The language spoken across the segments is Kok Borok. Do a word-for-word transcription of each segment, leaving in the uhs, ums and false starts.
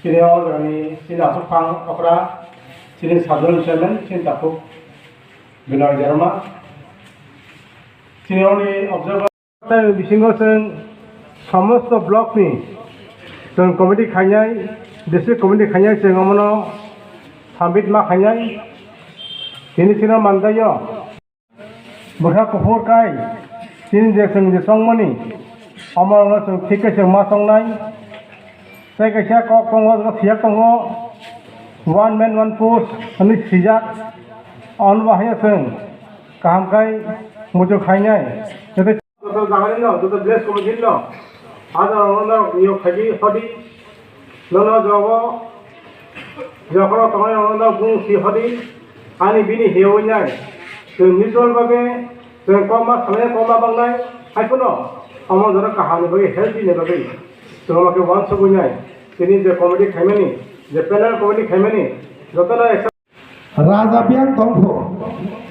Chini o jagani chini aswk phang okra, chini sadharan chairman, chini takhuk Binoy Debbarma. Chini oni observer. Tei bisingo chwng somosto block ni chwng committee khainai, district committee khainai, chwng omono submit ma khainai. Tini chini manjaio. Bwkha kuphur kai, chini je chwng je chongmani, omo chwng thik khe chwng ma chongnai. Tei kaisa kok tongo, phiya tongo, one man one post hwnwi swijak. Omo bahai chwng kaham kai muitu khainai. Tei joto jaga ni no, joto village committee ni no, aja no, no, yo khaji hodi, no, no, jogo, jogo tongo, no, no, bung si hodi, ani bini hewi nai, chwng neutral babe, chwng koma salai, koma bangnai, hai phano, omo joto kaham ni bagwi, healthy ni bagwi, chwng omo khe wansugwi nai, chini je committee khaimani, je panel committee khaimani, joto no eksa Raja biyang tongphu.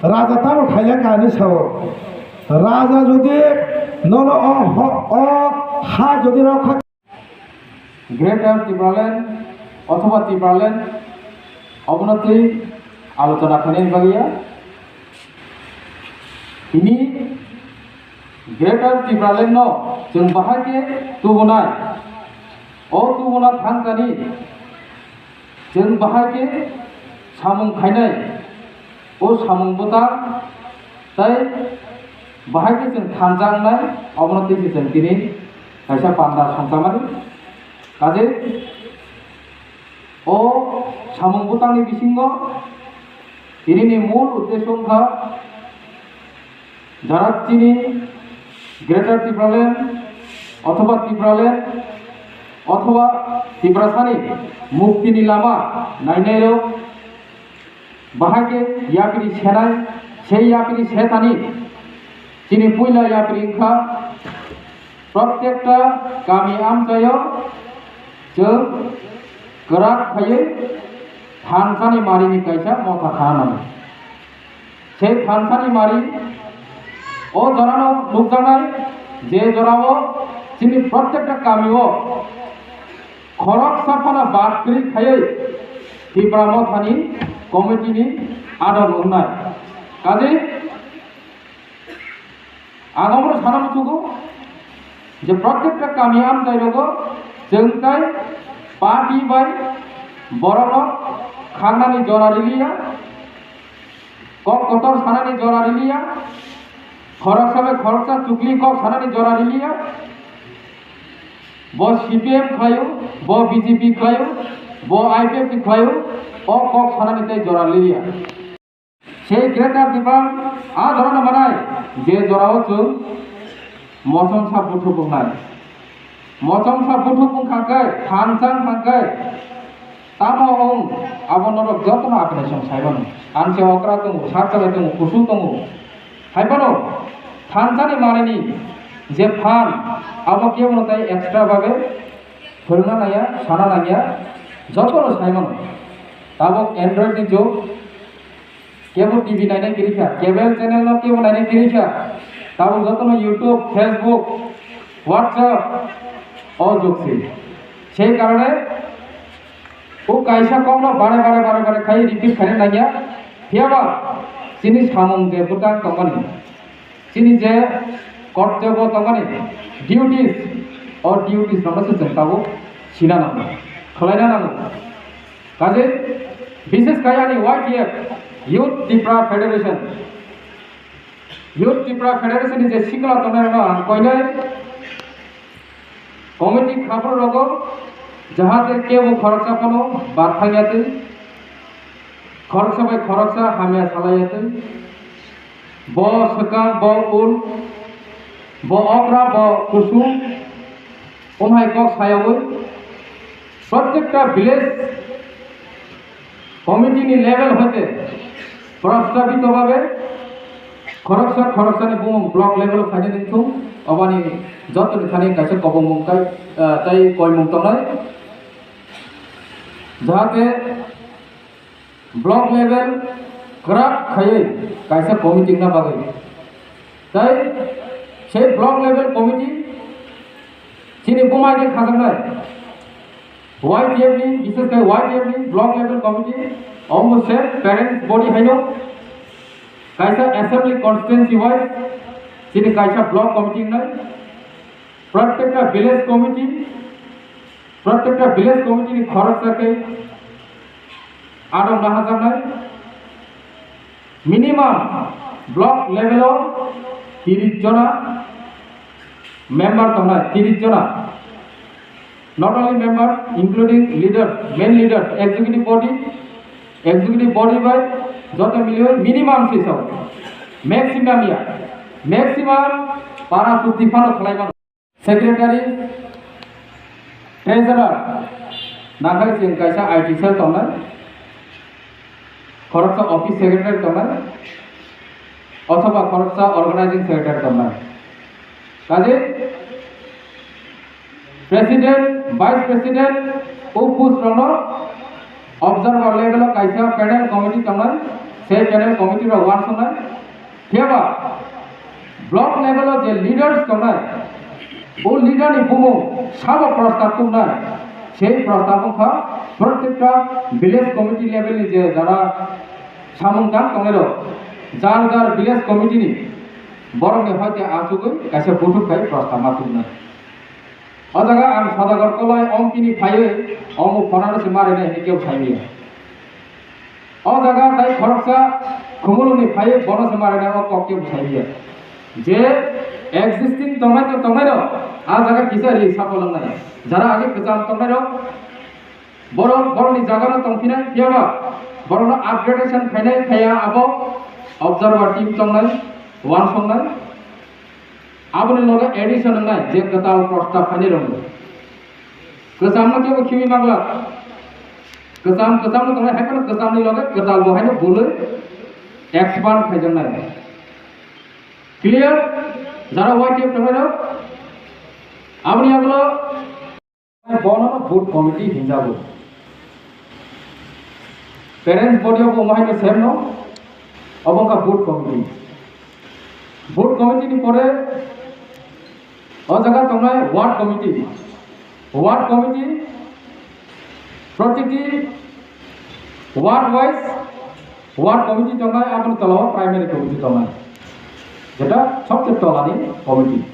Raja tamo khailangkha hinwi sao. Raja jodi nono o ho-, o ha jodi rokha Greater Tipraland othoba Tipraland obono twi alochona khainani bagwi ya. Tini Greater Tipraland no chwng bahai khe tubunai. O tubuna thangkani Chwng bahai khe samung khainai, o samung bwtang tei bahai khe chwng thansa wngnai, obono twi se chwng tini kaisa panda songchamani. Kajei o samung bwtangni bisingo tinini mul uddesyo wngkha, Jara chini Greater Tipraland othoba Tipraland othoba Tiprasani muktini lama nainairok bahai khe yapri senai, sei yapri sethani chini puila yapri wngkha protekta kami amchaio chwng kwrak khaiwi thansani marini kaisa motha kha nango. Sei thansani mari o jorano nukjaknai, je jorao chini protekta kamio khoroksa phano bad kwrwi khaiwi Tipra Mothani committee ni adon wngnai. Kajei ang omono sana muchugo je protekta kami amchai rogo chwng tai party bai borokno khangnani jora riliya. Kok kotor sanani jora riliya, khoroksa bai khoroksa chukli kok sanani jora riliya. Bo C P M khlaio, bo B J P khlaio, bo I P F T khlaio, o kok sanani tei jora riliya. Sei Greater Tipraland a jorano manai, je jorao chwng mochomsa buthuk wngnai. Mochomsa buthuk wngkha khe, thansa wngkha khe, tamo wng abo norok jotono apre chwng sai mano. Anse okra tongo, sak chalai tongo, kusu tongo. Hai phano thansani manani je phan, abo kebono tai extra babe phwrwngna nangya, sana nangya, jotono sai mano. Tabuk Android ni jug, Kebo T V nainai kwrwi kha, cable channel no kebo nainai kwrwi kha. Tabuk jotono YouTube, Facebook, WhatsApp o jug se. Sei karone o kaisa kokno bare bare bare bare khai repeat khaina nangya. Phiyaba chini samung je bwtang tongmani, chini je kortobbo tongmani, duties, o duties rokno se chwng tabuk sina nango, khwlaina nango. Kaje, bises kaya ni Y T F, Youth Tipra Federation. Youth Tipra Federation ni je sikla tongnai rokno ang koinai committee khapro rogo, jahate kebo khoroksa phano bad thangya twi, khoroksa bai khoroksa hamya salaiya twi, bo swkang, bo ul, bo okra, bo kusung, Omhai kok sayawi protekta village committee ni level hoite prostabito babe khoroksa khoroksani bumung block level phainani thung, obani jotoni thani kaisa kobongmung tai, ah, tai koimung tongnai, jahate block level kwrak khaiwi kaisa committee wngna bagwi. Tai sei block level committee chini bumai de khajaknai. Y T F ni, bishes khe Y T F ni block level committee, omo se parents body haino, kaisa assembly constituency wise, chini kaisa block committee wngnai, prottekta village committee, prottekta village committee ni khoroksa khe adong nahajaknai, minimum block level o tiris jona member tongnai, tiris jona. Not only members, including leaders, main leaders, executive body, executive body bai joto miliwi minimum se sao. Maximum ya. Maximum para chukti phano khlai mano. Secretary, treasurer, nakhai chwng kaisa I T cell tongnai, khoroksa office secretary tongnai, othoba khoroksa organizing secretary tongnai. Kaje president, vice president, o post rokno observer level o kaisa panel committee tongnai, sei panel committee rok uansuknai. Phiya ba block level o je leaders tongnai, o leader ni bumung sabo prostab tubnai, sei prostab wngkha prottekta village committee level ni je jara samung tang tongnai rok, jar jar village committee ni borok ni hoite achugwi kaisa buthuk khai prostab ma tubnai. O jaga ang Sodagar Koloi omkini phaiwi omo phonano se marinai hinwi kebo saimaya. O jaga tai khoroksa Khumulungni phaiwi bono se marinai o kok kebo saimaya. Je existing tongnai to tongnai rok, a jaga kisa ri sapo langnai. Jara age kwcham tongnai rok, borok borokni jagano tongphinai, phiya ba borokno upgradation khainai, khaiya abo observer team tongnai, uansuknai. Aboni loge addition wngnai je kwtal prostab phainai rokno. Kwchamno kebo khiwi manglak. Kwcham, kwchamno tongnai hai phano kwchamni loge kwtal bo haino bului expand khaijaknai. Clear? Jara Y T F tongnai rok. Aboni yagulo Bono booth committee hinjago. Parents body of Omo haino same no, obo wngkha booth committee. Booth committee ni pore o jaga tongnai ward committee. Ward committee, protiti ward wise ward committee tongnai, aboni tola o primary committee tongnai. Jeta sobse tola ni committee.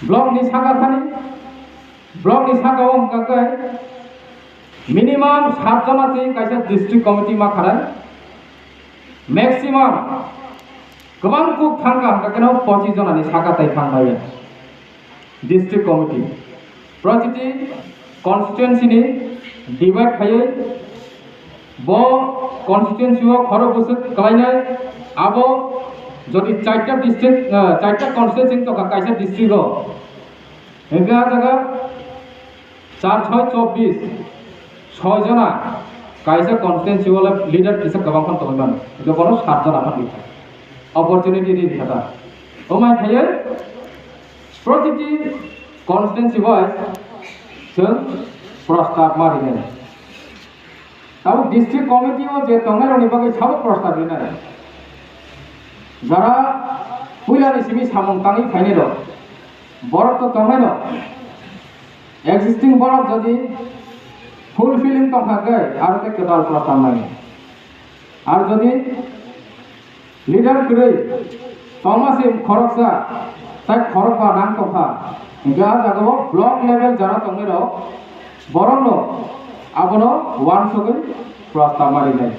Block ni saka thani Block ni saka o hwnkha khe minimum sat jona twi kaisa district committee ma kharai. Maximum kwbang kuk thangkha hwnkha kheno pochis jona ni saka tai thang maya district committee. Protiti constituency ni divide khaiwi bo constituency o khorok bwswk kwlainai, abo jodi chaita district, ah, chaita constituency tongkha kaisa district o, hwnkhe ah jaga char choi chobbish, soi jona kaisa constituency o leader kisa kwbang phano tongwi mano, hwnkhe bono sat jona phano rikha, opportunity ri rikha ta. Omai khaiwi protiti constituency wise chwng prostab ma rinai. Tabuk district committee o je tongnai rokni bagwi sabo prostab rinai. Jara puilani simi samung tangwi phainai rok, borok to tongnai rok, existing borok jodi fulfilling tongkha khe aro khe kwtal prostab nai. Ar jodi leader kwrwi tongma se khoroksa tai khorokba nang tongkha, hwnkhe ah jagao block level jara tongnai rok borokno abono uansugwi prostab ma rinai.